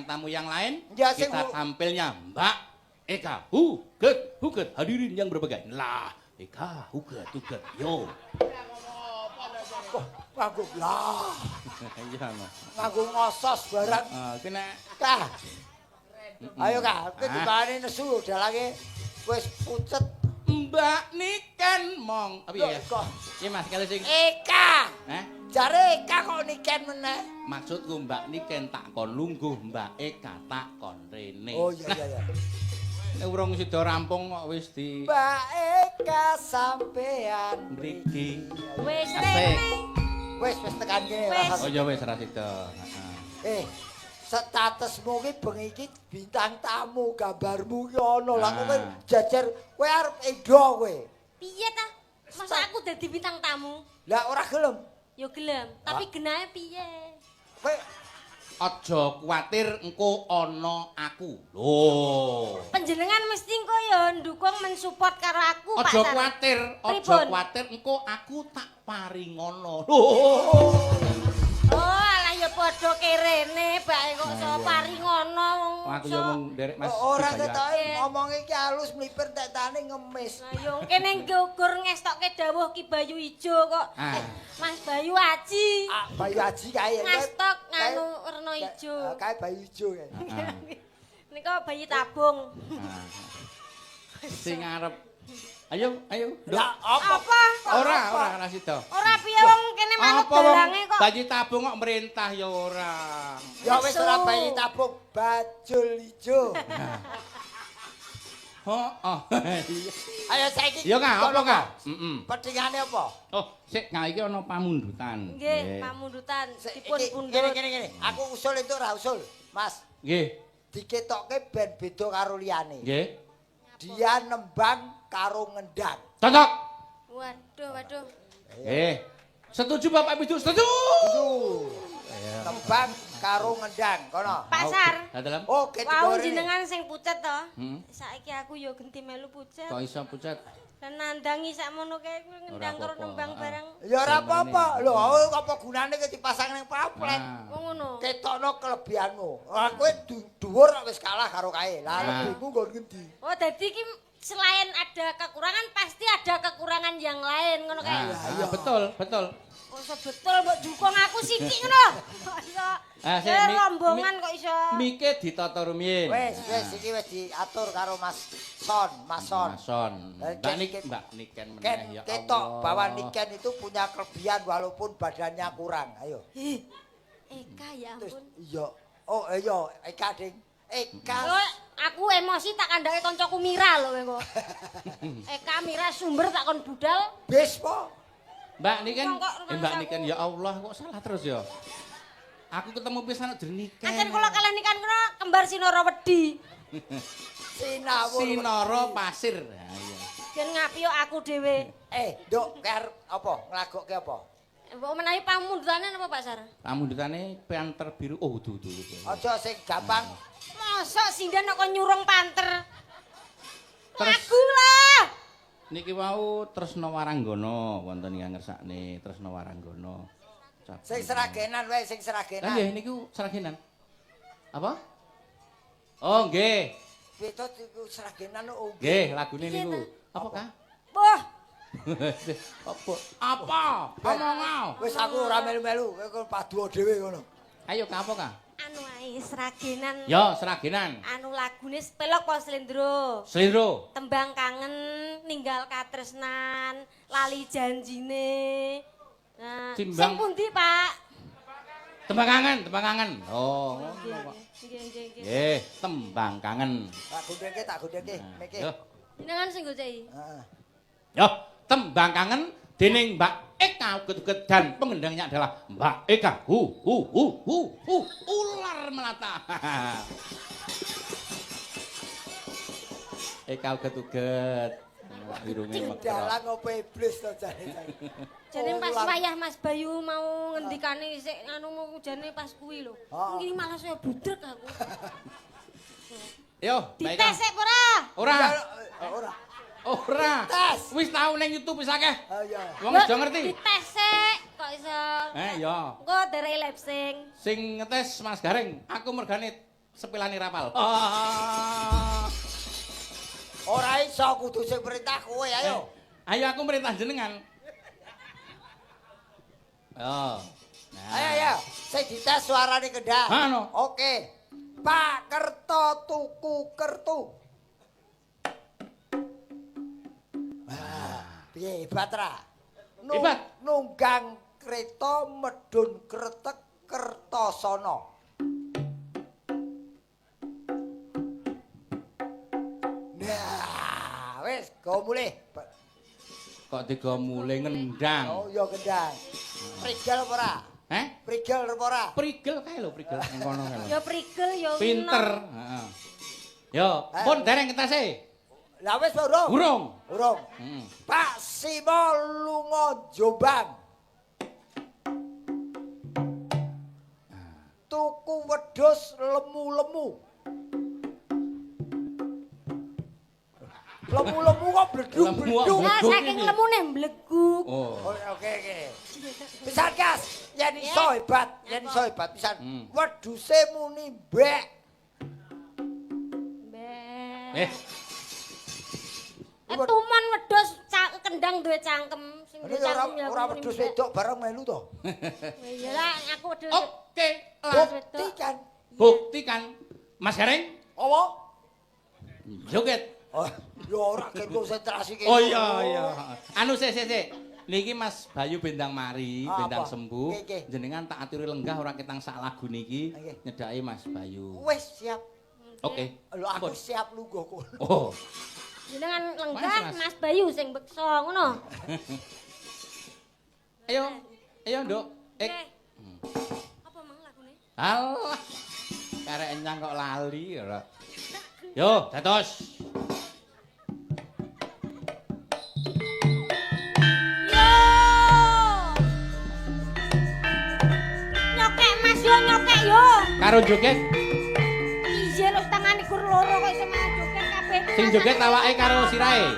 Tamu yang lain Ya, sing kita tampilnya Mbak Eka Huget Huget, hadirin yang berbagai lah, Eka Huget Huget yo. Wah, nganggo lah. Iya, Mas. Nganggo ngosos barang. Heeh, iki nek Kah. Ayo kah, kowe Ah. dibahane nesu dalange wis pucet. Mbak Niken mong. Apa ya? Kok Iya, Mas, kalau sing Eka. Eh? Jare Eka kok Niken meneh. Maksudku Mbak Niken tak kon lungguh, Mbak Eka tak kon rene. Oh iya iya iya. Nek urung sida rampung kok wis di Mbak Eka sampean mriki. Wis Asik. rene. Wis wis tekan kene. Wis. Oh ya wis ra sida. Heeh. Eh, statusmu ki bengi iki bintang tamu, gambarmu ki ana. Lah kowe Ah. jejer kowe arep endo kowe. Piye ta? Masa aku dadi bintang tamu? Lah ora gelem. Ya gelem, tapi genahe piye? Kowe Aja kuwatir, engko ana aku. Lho. Panjenengan mesti engko ya ndukung, mensupport karo aku, Pak Aja Sar. kuwatir, aja Pripun? kuwatir, engko aku tak paringono. Lho. Oh, alah ya padha kerene, bae kok iso paringono wong. Aku ya mung nderek Mas. Ora Bayu. ketoke ngomong iki halus mlipir tekane ngemis. Lah yo kene nggugur ngestokke dawuh Ki Bayu Ijo kok. Ah. Eh, Mas Bayu Aji. Ah, Bayu Aji kae. Ngastok nganu werna ijo. Kae Bayu ijo kae. Ah. Nika bayi tabung. Ah. Sing arep. Ayo, ayo. Nduk. Lah apa? Apa? Ora, ora ora sida. Ora piye wong kene manut Apa wong dalange kok. bayi tabung kok merintah ya ora. Ya wis ora Nesu. bayi tabung, bajul ijo. Heeh. Ayo saiki. Ya Kak, apa Kak? Heeh. Petingane apa? Oh, sik Kak, iki ana pamundutan. Nggih, pamundutan Sik, dipun iki, pundhut. Ngene ngene ngene. Aku usul itu ora usul, Mas. Nggih. Diketokke ben beda karo liyane. Nggih. Dia nembang karo ngendang. Cocok. Waduh, waduh. Nggih. Setuju Bapak Ibu? Setuju. Setuju. Nembang karo ngendang, kono. Pak Sar. Lah dalam Oh, ke Wau jenengan sing pucet to. Hmm. Saiki aku ya genti melu pucet. Kok iso pucet? Lah nandangi sakmono kae kuwi ngendang Ora karo apa-apa, nembang ah. barang. Ya ora apa-apa. Lho, apa gunane ki dipasang ning pamflet? Ah. Wong ngono. Ketokno kelebihanmu. Ora kowe dhuwur kok wis kalah karo kae. Lah Ah. lebihmu nggon ngendi? Oh, dadi iki selain ada kekurangan pasti ada kekurangan yang lain ngono kae. Ah, ah, betul, betul. Kok iso betul mbok dukung aku sithik ngono. Kok iso. Ah, sik, Eh, rombongan kok iso. Mike ditata rumiyin. Wis, wis iki wis diatur karo Mas Son, Mas Son. Mas Son. Eh, Mbak Nik, Mbak Niken meneh Ken, ya ketok Allah. bahwa Niken itu punya kelebihan walaupun badannya kurang. Ayo. Ih, Eka ya Terus ampun. iya. Oh, iya, Eka ding. Eka. Oh, aku emosi tak kandhake koncoku Mira lho kowe kok. Eka Mira sumber tak kon budal. Bis po. Mbak Niken, Wong kok eh, Mbak rumangsaku. Niken ya Allah kok salah terus ya. Aku ketemu pisan kok jeneng Niken. Ancen kula kalih nikan kula kembar Sinara Wedi. Sinawur. Sinara Pasir. Ha iya. Yen ngapi yo aku dhewe. Eh, Nduk, kowe arep apa? Nglagokke apa? Mbok menawi pamundutane napa Pak Sar? Pamundutane panter biru. Oh, dudu dudu. Aja sing gampang. Mosok sinden kok nyurung panter. Terus- Lagu lah. Niki wau Tresna Waranggana wonten ingkang ngersakne Tresna Waranggana. Sing seragenan wae, sing Lah seragenan. nggih niku seragenan. Apa? Oh nggih. Beda iku seragenan kok. Nggih, lagune Piye niku. ta? Apa Kak? Wah, Apa? Apa? Omong. Wis aku ora melu-melu, kowe kon paduo dhewe ngono. Ayo Kak, apa Kak? Anu ae seragenan. Yo, seragenan. Anu lagune pelok apa slendro? Slendro. Tembang kangen, ninggal katresnan, lali janjine. Nah, Timbang- sing pundi, Pak? Tembang kangen, tembang kangen. Oh, ngono Nggih, kok. nggih, nggih, nggih. Nggih, tembang kangen. Tak gondheke, tak gondheke, Nah, meke. Yo. Jenengan sing goceki. Heeh. Yo, tembang kangen dening Mbak Eka Uget-uget dan pengendangnya adalah Mbak Eka. Hu hu hu hu hu ular melata. Eka Uget-uget. Irunge mekro. Dalang opo iblis to jane. Jane pas Ular. wayah Mas Bayu mau ngendikane sik anu mau jane pas kuwi lho. Oh. Iki malah saya budrek aku. Yo, Mbak Eka. Dites sik ora? Ora. Ya, ora. Ora. Dites. Wis tau ning YouTube wis akeh. Ah, iya. Wong wis do ngerti. Dites sik kok iso. Eh, ya. Engko derek lip sync. Sing ngetes Mas Gareng, aku mergane sepelane rapal. Ora iso kudu sing perintah kowe, ayo. Ayo aku merintah jenengan. Oh. Nah. Ayo ayo, sing dites suarane kendang. Ha, no. Oke. Pak Kerto tuku kertu. Wah, piye hebat ra? Hebat. Nunggang kereta medhun kretek Kertosono. Nah, wis go mulih. Kok digo mulih ngendang. Oh iya kendang. Prigel apa ora? Heh? Prigel apa ora? Prigel kae lho, prigel ning kono kae lho. Ya prigel ya. Pinter, heeh. Yo, pun dereng ketase. Lah wis urung? Urung. Urung. Heeh. Pak Simo lunga Jombang. Tuku wedhus lemu-lemu. Lemu-lemu kok bleduk-bleduk. Lah saking lemune mbleguk. Oh. Oke oke. Pisan gas, yen iso hebat, yen iso hebat pisan. Wedhuse muni mbek. Mbek. Tuman wedhus kendang duwe cangkem sing duwe cangkem ya. Ora wedhus wedok bareng melu to. Iya lah aku wedhus. Oke, buktikan. Buktikan. Mas Gareng? Apa? Joget. Oh, ya ora konsentrasi kene. Oh iya iya. Anu sik sik sik. Niki Mas Bayu bendang mari, bendang sembuh. Jenengan tak aturi lenggah ora ketang sak lagu niki nyedhaki Mas Bayu. Wis siap. Oke. Lho aku siap lungguh kono. Oh. Jenengan lenggah Mas Bayu sing beksa ngono. Ayo. Ayo, Nduk. Apa mang lagune? Alah. Karek enyang kok lali ora. Yo, dados. Yo. Nyokek Mas yo, nyokek yo. Karo joget. Iya lho tangane gur loro kok iso malah joget kabeh. Sing joget awake karo sirahe.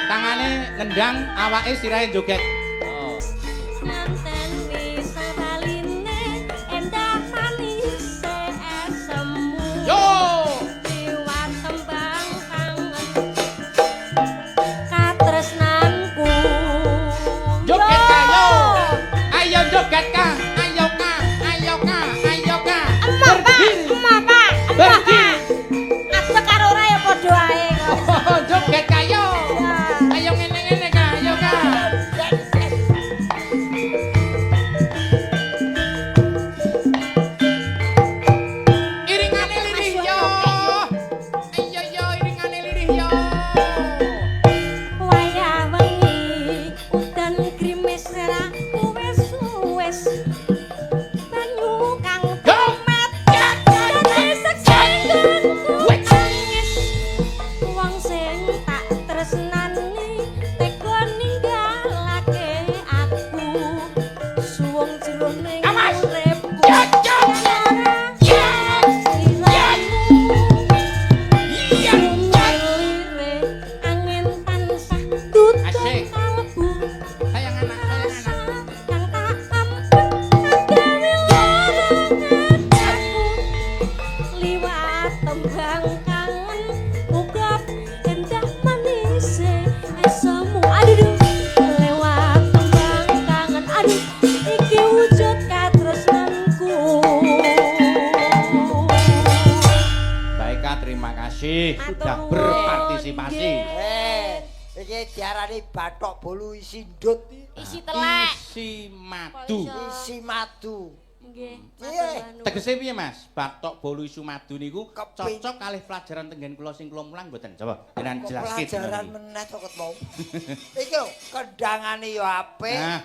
Tangane ngendang, awake sirahe joget. Oh. Nganten wis baline endah manis esemu. Yo. Liwat tembang kangen katresnanku. Joget ka yo. Ayo joget ka. Ayo ka. Ayo ka. Ayo ka. Emah Pak, emah Pak, emah Pak. Adek karo ora ya padha ae kok. Oh, joget ka yo. Ayo ngene-ngene ka, ayo ka. Iringane lirih yo. Ayo yo iringane lirih yo. Wayah wengi udan grimis ra wis banyu kang tomat dadi seksengku nangis wong sing tak tresnani tega ninggalake aku suwung jroning uripku. Angin tansah tutup Asik. kalbu Sayang anak, sayang anak. kang tak ampun gawe lara aku liwat tembang kangen muga endah manise esemu aduh lewat tembang kangen aduh iki wujud katresnanku. Baiklah, terima kasih Matur sudah nuwun. berpartisipasi. Iki diarani bathok bolu isi ndut. Isi telek. Isi madu. Isi madu. Nggih. Piye? Tegese piye, Mas? Bathok bolu isu madu niku Keping. cocok kalih pelajaran tenggen kula sing kula mulang mboten? Coba jenengan jelaske. Pelajaran meneh to ket mau. Iki lho, kendangane yo apik, Nah,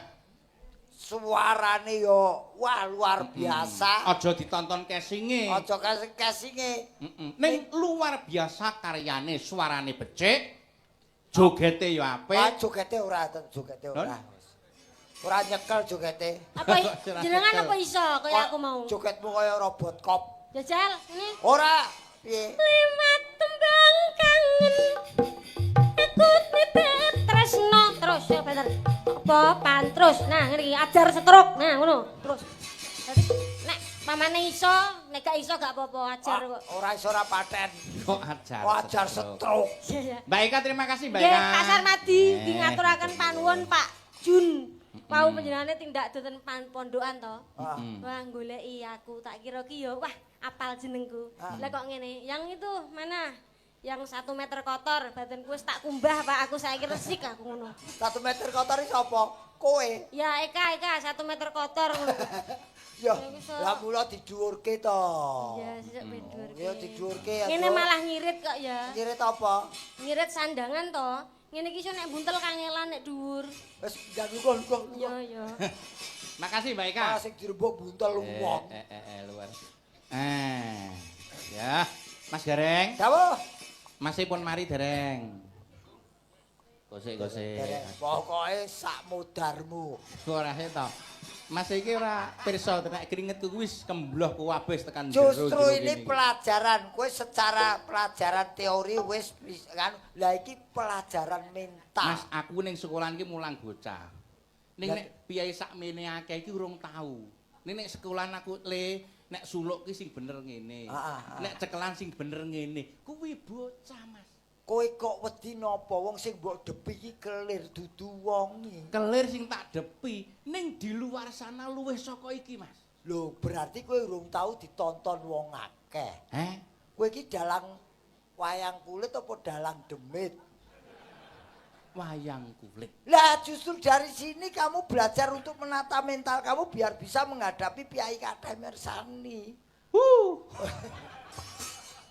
suarane yo wah luar biasa. aja ditonton casinge. Aja kasing-kasinge. Ning luar biasa karyane, suarane becik, jogete yo Wah, apik. jogete ora, jogete ora. Ora nyekel jogete. Apa jenengan apa iso kaya aku mau? Jogetmu kaya robot cop. Jajal ngene. Ora, piye? Liwat tembang kangen aku titip tresno terus ya bener. Apa pantrus. Nah ngene iki ajar stroke. Nah ngono terus. Dadi nek Pamane iso, nek gak iso gak apa-apa, ajar kok. Ora iso ora paten. Kok ajar. Wajar stroke. Iya, iya. Mbak Eka, terima kasih, Mbak Nggih, Eka. Pak Sarmadi, nggih ngaturaken panuwun Pak Jun. Wau panjenengane tindak doten pondokan to. Ah. Wah, goleki aku, tak kira ki ya wah apal jenengku. Lah kok ngene, yang itu mana? Yang 1 meter kotor, batinku wis tak kumbah, Pak, aku saiki resik aku ngono. 1 meter kotor iki sapa? Kowe. Ya Eka, Eka, 1 meter kotor ngono. Ya, Ya, wis, lah mula didhuwurke to. Ya, sesuk ben dhuwurke. Ya didhuwurke ya. Ngene Cuk. malah ngirit kok ya. Ngirit apa? Ngirit sandangan to. Ngene iki iso nek buntel kangelan nek dhuwur. Wis jangan lungguh lungguh. Ya ya. Makasih, Mbak Eka. Ah, sing dirembuk buntel wong. Luar. Ya, Mas Gareng. Dawuh. Masih pun mari dereng. Gosek gosek. Derek, pokoke sak modarmu. Ora to. Mas iki ora pirsa nek keringetku kuwi wis kembloh kuwabeh tekan jero. Justru Jero ini kene iki. pelajaran, kowe secara pelajaran teori wis kan. Lah iki pelajaran mental. Mas, aku ning sekolahan iki mulang bocah. Ning Lah- nek piye sakmene akeh iki urung tau. Ning nek sekolahan aku le nek suluk ki sing bener ngene. Nek cekelan sing bener ngene. Kuwi bocah, Mas. Kowe kok wedi napa wong sing mbok depi iki kelir dudu wonge. Kelir sing tak depi ning di luar sana luwih saka iki, Mas. Lho, berarti kowe urung tau ditonton wong akeh. Heh? Kowe iki dalang wayang kulit apa dalang demit? Wayang kulit. Lah justru dari sini kamu belajar untuk menata mental kamu biar bisa menghadapi piyai kathah mirsani. Huh.